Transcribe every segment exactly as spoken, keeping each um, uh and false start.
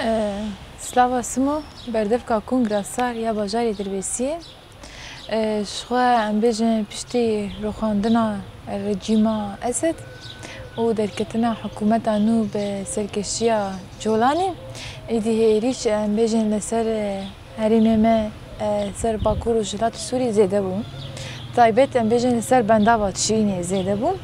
E, Slava Simo, berdevka Kongra Sar ya bajarê Dirbêsiyê. E, ji xwe em bêjin piştî rûxandina rejîma Esed û derketina hikûmeta nû bi serkêşiya Colanê, êdî êrîş em bêjin li ser, e, herêmê me, e, ser Bakur û Rojhilatê Sûrî zêde bû. Taybet em bêjin li ser bendava Tişrînê zêde bû.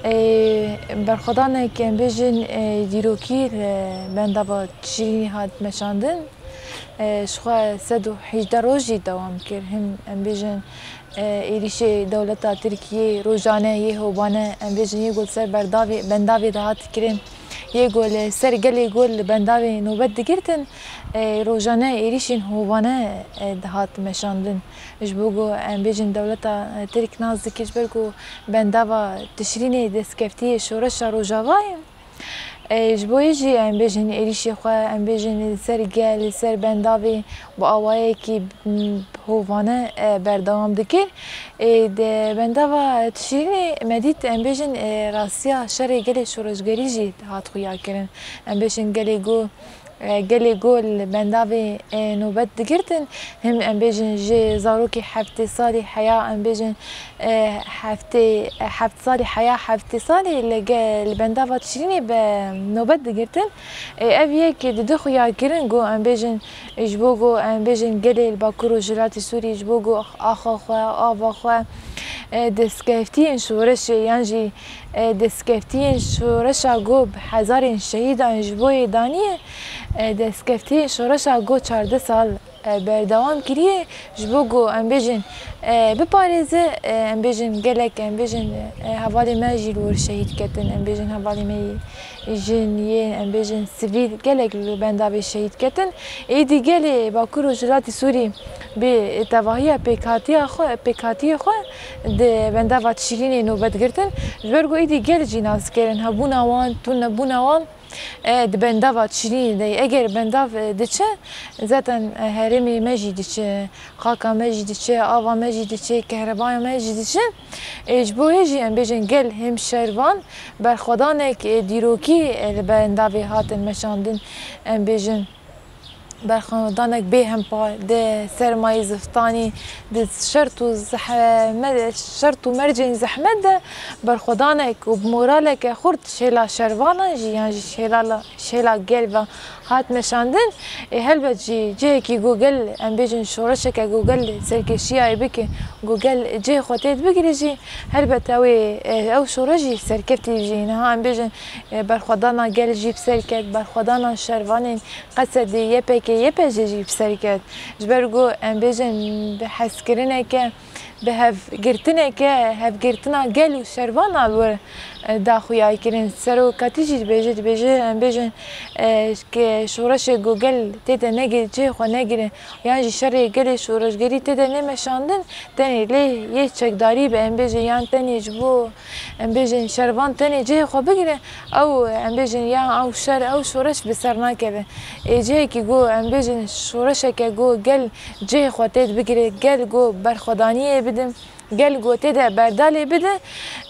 E, berxwedanek em bêjin, e, dîrokî li bendava Tişrînê hat meşandin. E, ji xwe sed û hejdeh roj jî dewam kir. Him em bêjin, e, êrîşê dewleta Tirkiyê rojane yê hovane, em bêjin yê ku li ser berdavê, bendavê dihat kirin, yê ku li ser gelê ku li bendavê nobet digirtin, e, rojane êrîşên hovane, e, dihat meşandin. Ji bo ku em bêjin dewleta, e, Tirk nas dikir, ji ber ku bendava Tişrînê destkeftiyê şoreşa Rojava ye. E, ji bo yê jî em bêjin êrîşê xwe, em bêjin li ser gel, li ser bendavê bi awayekî, m, hovane, e, berdewam dikir. E, di bendava Tişrînê me dît, em bêjin, e, rastiya şerê gelê şoreşgerî jî hat xuya kirin. Em bêjin gelê ku, e, gelê ku li bendavê, e, nobet digirtin, him em bêjin ji zarokê heftê salî heya, em bêjin, e, heftê, e, heft salî heya, heftê salî li ge-, li bendava Tişrînê bi nobet digirtin. E, ev yek didi xuya kirin ku em bêjin, ji bo ku em bêjin gelê li Bakur û Rojhilatê Sûrî ji bo ku axa xwe, ava xwe, e, destkeftiyên şoreşê yan jî, e, destkeftiyên şoreşa ku bi hezarên şehîdan ji bo yê daniye, e, destkeftiyên şoreşa ku çardeh sal e, berdewam kiriye, ji bo ku em bêjin, e, biparêze, e, em bêjin gelek, em bêjin, e, hevalê me jî li wir şehîd ketin, em bêjin hevalê me jin yên, em bêjin sivîl gelek li benda vê şehîd ketin. Êdî gelê Bakur û Rojhilatê Sûrî bi tevahiya pêkhatiya xwe, pêkhatiyê xwe di bendava Tişrînê nobet girtin. Ji ber ku êdî gel jî nas kirin, hebûna wan, tunebûna wan, e, di bendava Tişrînê de ye. Eger bendav, e, diçe, zaten, e, herêmê me jî diçe, xaka me jî diçe, ava me jî diçe, kehrebaya me jî diçe. E, ji bo yê jî em bêjin gel him şervan berxwedanek, e, dîrokî, e, li bendavê hatin meşandin. Em bêjin berxwedanek bê hempa di sermayê ziftanî, di şert û zehme-, şert û mercên zehmet de berxwedanek û bi moraleke xurt şêla şervanan jî yan jî şêla la-, şêla gel ve hat meşandin. Ê, helbet jî cihekî ku gel, em bêjin şoreşeke ku gel serkêşiyayê bike, ku gel cihê xwe tê bigire jî, helbet ew ê, e, ew şoreş jî serkeftî jî. Niha em bêjin, e, berxwedana gel jî bi ser ket, berxwedana şervanên Qesedê, Y P G, Y P J jî bi ser ket. Ji ber ku em bêjin bi hezkirineke, bi hevgirtineke, hevgirtina gel û şervana li wir, e, da xuya kirin. Serokatî jî dibêje, dibêje, em bêjin, e, ke şoreşê ku gel tê de negir, cihê xwe negire, yan jî şerê gelê şoreşgerî tê de nêmeşandin, tenê lê yê çekdarî be, em bêjin, yan tenê ji bo, em bêjin, şervan tenê cihê xwe bigire, ew, em bêjin, ya ew şer, ew şoreş bi ser nakeve. Ê, cihekî ku, em bêjin, şoreşeke ku gel cihê xwe tê bigire, gel ku berxwedaniyê bide, gel ku tê de berdalê bide,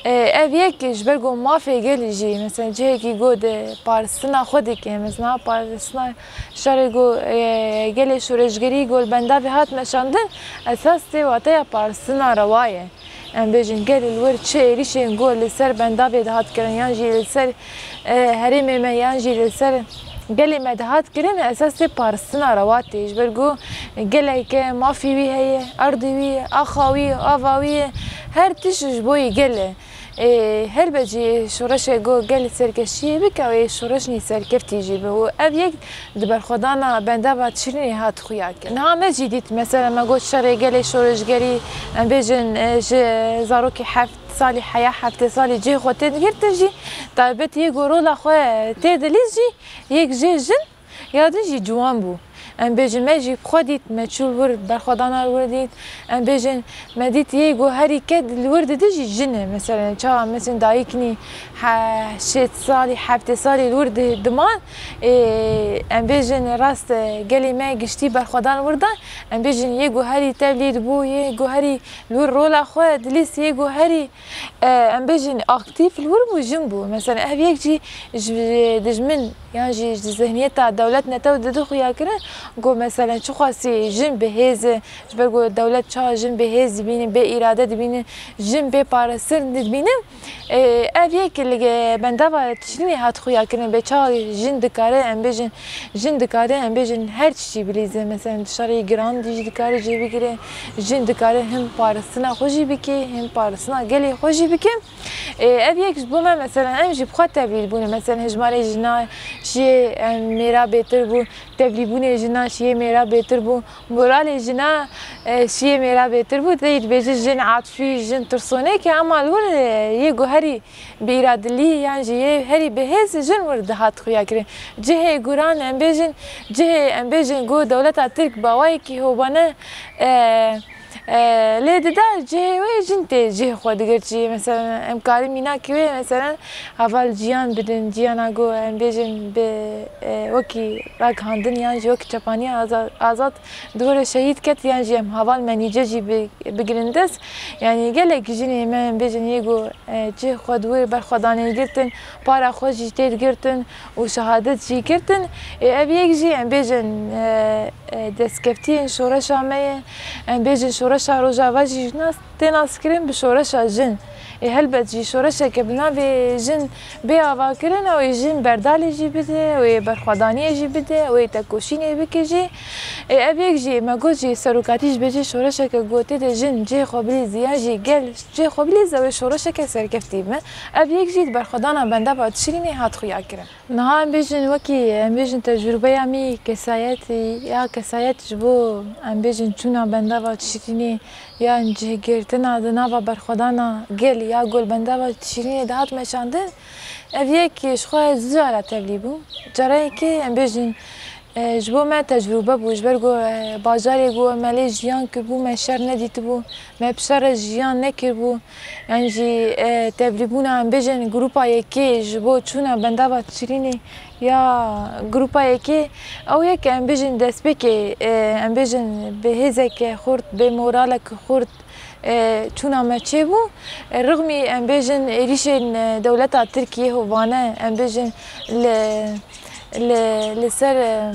e, ev yek ji ber ku mafê gelê jî, mesela cihekî ku di paristina xwe dike, mesela paristina şerê ku, e, gelê şoreşgerî ku li bendavê hat meşandin, esas tê wateya paristina rewa ye. Em bêjin, gel li wir çi êrîşên ku li ser bendavê dihat kirin, yan jî li ser, e, herêmê me, yan jî li ser gelê me dihat kirin, esas tê paristina rewa tê. Ji ber ku gelek e, mafî wî heye, erdê wî ye, axa wî ye, ava wî ye, her tişt ji bo yê gel e. Ê, helbet jî şoreşê ku gel serkeşiyê bike, wê şoreş nî serkeftî jî be. Û ev yek di berxwedana bendava Tişrînê hat xuya kirin. Niha me jî dît, mesela me got şerê gelê şoreşgerî, em bêjin, e, ji zarokê heft salî heya, heftê salî cihê xwe tê digirtin jî, taybet yê ku rola xwe tê dilîst jî, yek jê jin ya din jî ciwan bû. Em bêjin me jî bi xwe dît, me çû li wir, berxwedana li wir dît. Em bêjin me dît yê ku herî ked li wir didi jî jin e. Mesela çawa, mesela dayik nî he-, şêst salî, heftê salî li wir di-, diman. Ê, em bêjin rast, e, gelê me giştî berxwedan wir da. Em bêjin yê ku herî tevlî dibû, yê ku herî li wir rola xwe dilîst, yê ku herî, e, em bêjin aktîf li wir bû, jin bû. Mesela ev yek jî ji dijmin yan jî ji zihniyeta dewlet netew didin xuya kirin, ku meselen çiqasî jin bi hêz e, ji ber ku dewlet çawa jin bi hêz dibînin, bê îrade dibînin, jin bê parastin dibînin. E, ev yek li ge-, bendava Tişrînê hat xuya kirin, bê çawa jin dikare, em bêjin, jin dikare, em bêjin her tiştî bilîze. Meselen, şerê giran jî dikare cih bigire, jin dikare him parastina xwe jî bike, him parastina gelê xwe jî bike. E, ev yek ji bo me, meselen, em jî bi xwe tevlî bûne. Meselen, hejmarê jina şiyê, em, mêra bêtir bû, tevlîbûnê jina şiyê mêra bêtir bû, moralê jina, e, şiyê mêra bêtir bû. Tê dibêje jin atfî, jin tirsonek e, ama li wir, e, yê ku herî bi îradilî yan jî yê herî bi hêz jin wir dihat xuya kirin. Cihê guran, em bêjin, cihê, em bêjin, ku dewleta Tirk bi awayekî hobane, e, e, lê dida, cihê wê jin tê cihê xwe digirtî. Mesela, em karin mînakê wê, mesela, heval ciyan bidin, ciyana ku em bêjin bi, e, wekî ragihandin yan jî wekî çepaniya aza-, azad di wir şehîd ket yan jî em heval menîce jî bi-, bigirin dest. Yanî gelek jinê me, em bêjin, yê ku, e, cihê xwe di wir berxwedanê girtin, para xwe jî tê digirtin û şehadet jî girtin. Ê, ev yek jî em bêjin, e, e, destkeftiyên şoreşa me ye. Em bêjin şoreşa Rojava jî nas, tê naskirin bi şoreşa jin. Ê, helbet jî şoreşeke bi navê jin bê avakirin, ew ê jin berdalê jî bide, ew ê berxwedaniyê jî bide, ew ê tekoşînê bike jî. Ê, ev yek jî me got jî serokatî ji bêjî şoreşeke ku tê de jin cihê xwe bilîze yan jî gel cihê xwe bilîze, ew ê şoreşeke serkeftî be. Ev yek jî di berxwedana bendava Tişrînê hat xuya kirin. Niha em bêjin wekî, em bêjin tecrûbeya me kesayetî ya kesayet ji bo, em bêjin, çûna bendava Tişrînê yan cihgirtina di nava berxwedana gel ya gol bendava Tişrînê de hat meşandin. Ev yek ji xwe du cara tevlî bû. Cara yekê em bêjin, e, ji bo me tecrûbe bû, ji ber ku, e, bajarê ku me lê jiyan kiribû, me şer nedîtibû, me bi şer re jiyan nekiribû. Yan jî, e, tevlîbûna, em bêjin, grupa yekê ji bo çûna bendava Tişrînê ya grupa yekê, ew yek, em bêjin, destpêkê, e, em bêjin, bi hêzeke xurt, bi moraleke xurt, e, çûna me çêbû. E, rixmî, em bêjin, êrîşên, e, dewleta Tirkiyê hovane, em bêjin, li, li, li ser, e,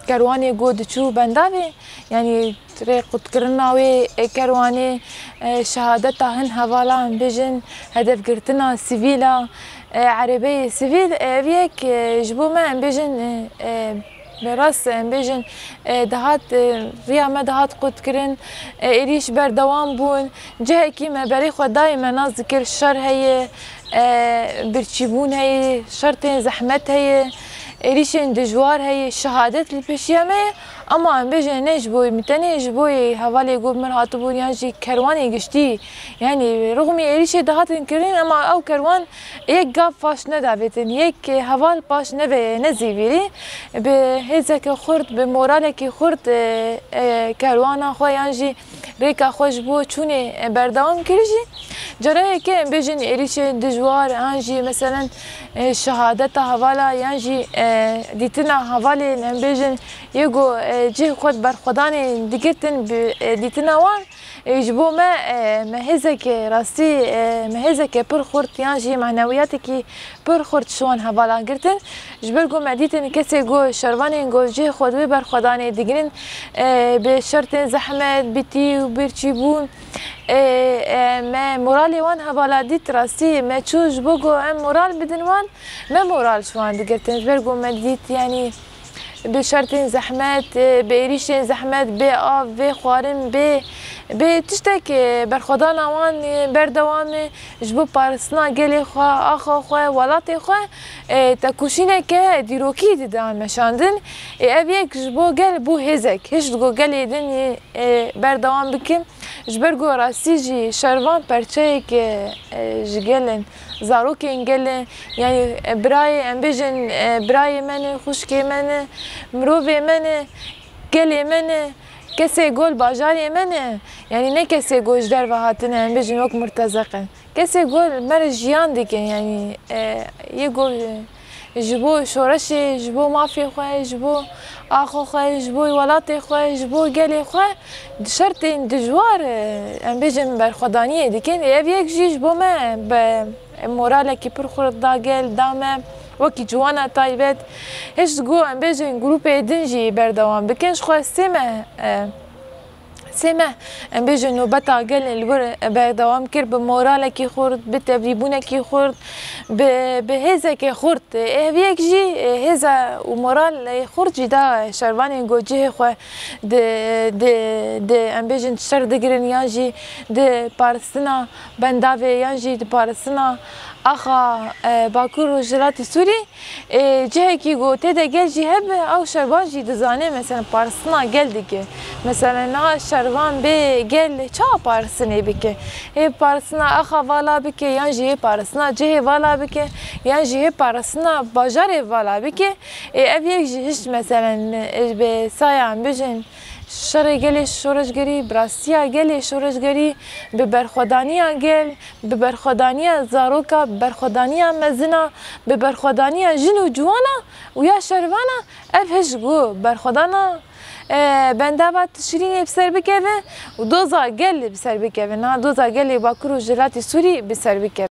kerwanê ku diçû bendavê, yanî rê qutkirina wê, e, kerwanê, e, şehadeta hin hevala, em bêjin, hedefgirtina sivîla, e, erebeyê sivîl, e, ev yek, e, ji bo me, em bêjin, e, e, bi rast, em bêjin, e, dihat, e, riya me dihat qutkirin, e, êrîş berdewam bûn. Cihekî me berê xwe dayê me nas dikir, şer heye, e, birçîbûn heye, şertên zehmet heye, êrîşên dijwar heye, şehadet li pêşiya me ye. Ema em bêjin ne ji bo min tenê, ji bo hevalê ku bi mir hatibûn yan jî kerwanê giştî, yanî rixmî êrîşê dihatin kirin, ema ew kerwan yek gav paş nedavêtin, yek heval paş neve-, nezîvîrî. Bi hêzeke xurt, bi moralekî xurt, e, e, kerwana xwe yan jî rêka xwe ji bo çûnê, e, berdewam kir jî. Cara yekê em bêjin êrîşên dijwar, yan jî meselen, e, şehadeta hevala, yan jî, e, dîtina hevalên, em bêjin, yê ku, e, cih xwe di berxwedanê digirtin bi, e, dîtina wan, e, ji bo me, e, me hêzeke rastî, e, me hêzeke pir xurt yan jî manewiyatekî pir xurt ji wan hevalan girtin. Ji ber ku me dîtin kesê ku şervanên ku cihê xwe di wê berxwedanê digirin, e, bi şertên zehmet, bi tî û birçîbûn, e, e, me moralê wan hevala dît, rastî me çû ji bo ku em moral bidin wan, me moral ji wan digirtin. Ji ber ku me dît, yanî bi şertên zehmet, e, bi êrîşên zehmet, bê av, bê xwarin, bê, bê tiştek, e, berxwedana wan, e, berdewam e. Ji bo parastina gelê xwe, axa xwe, welatê xwe, e, tekoşîneke dîrokî didan meşandin. E, ev yek ji bo gel bû hêzek. Hişt ku gelê din yê, e, berdewam bikin. Ji ber ku rastî jî şervan perçeyeke, e, ji gel in, zarokên gel in, yanî, e, birayê, em bêjin, e, birayê me ne, xwişkê me ne, mirovê me ne, gelê me ne, kesê gol bajarê me ne, yanî ne kesê gol ji derve hatine, em bêjin wek murtezeq in. Kesê gol me re jiyan dikin, yanî, e, yê gol, e, ji bo şoreşê, ji bo mafê xwe, ji bo axa xwe, ji bo welatê xwe, ji bo gelê xwe di şertên dijwar, e, em bêjin berxwedaniyê dikin. Ev yek jî ji bo me bi moralekî pir xurt da gel, da me. Wekî ciwana taybet, hişt ku em bêjin grûpê din jî berdewam bikin, ji xwe sê meh, e, sê meh, em bêjin nobeta gelê li wir berdewam kir, bi moralekî xurt, bi tevlîbûnekî xurt, bi, bi hêzekê xurt. Ev yek jî, e, hêza û moralê xurt jî da şervanên ku cihê xwe di, di, di, em bêjin şer digirin yan jî di paristina bendavê yan jî di paristina axa, e, Bakur Rojhilatê Sûrî, e, cihekî ku tê de gel jî hebe, ew şervan jî dizane, mesela paristina gel dike. Mesela niha şervan bê gel çawa paristinê bike? Hê paristina axa vala bike, yan jî hê paristina cihê vala bike, yan jî hê paristina bajarê vala bike. E, ev yek jî hişt, mesela, e, bi saya em bijin şerê gelê şoreşgerî, bi rastiya gelê şoreşgerî, bi berxwedaniya gel, bi berxwedaniya zaroka, bi berxwedaniya mezina, bi berxwedaniya jin û ciwana û ya şervana, ev hişt ku berxwedana, e, bendava Tişrînê bi ser bikeve û doza gel bi ser bikeve. Na doza gelê Bakur û Rojhilatê Sûrî bi ser bikeve.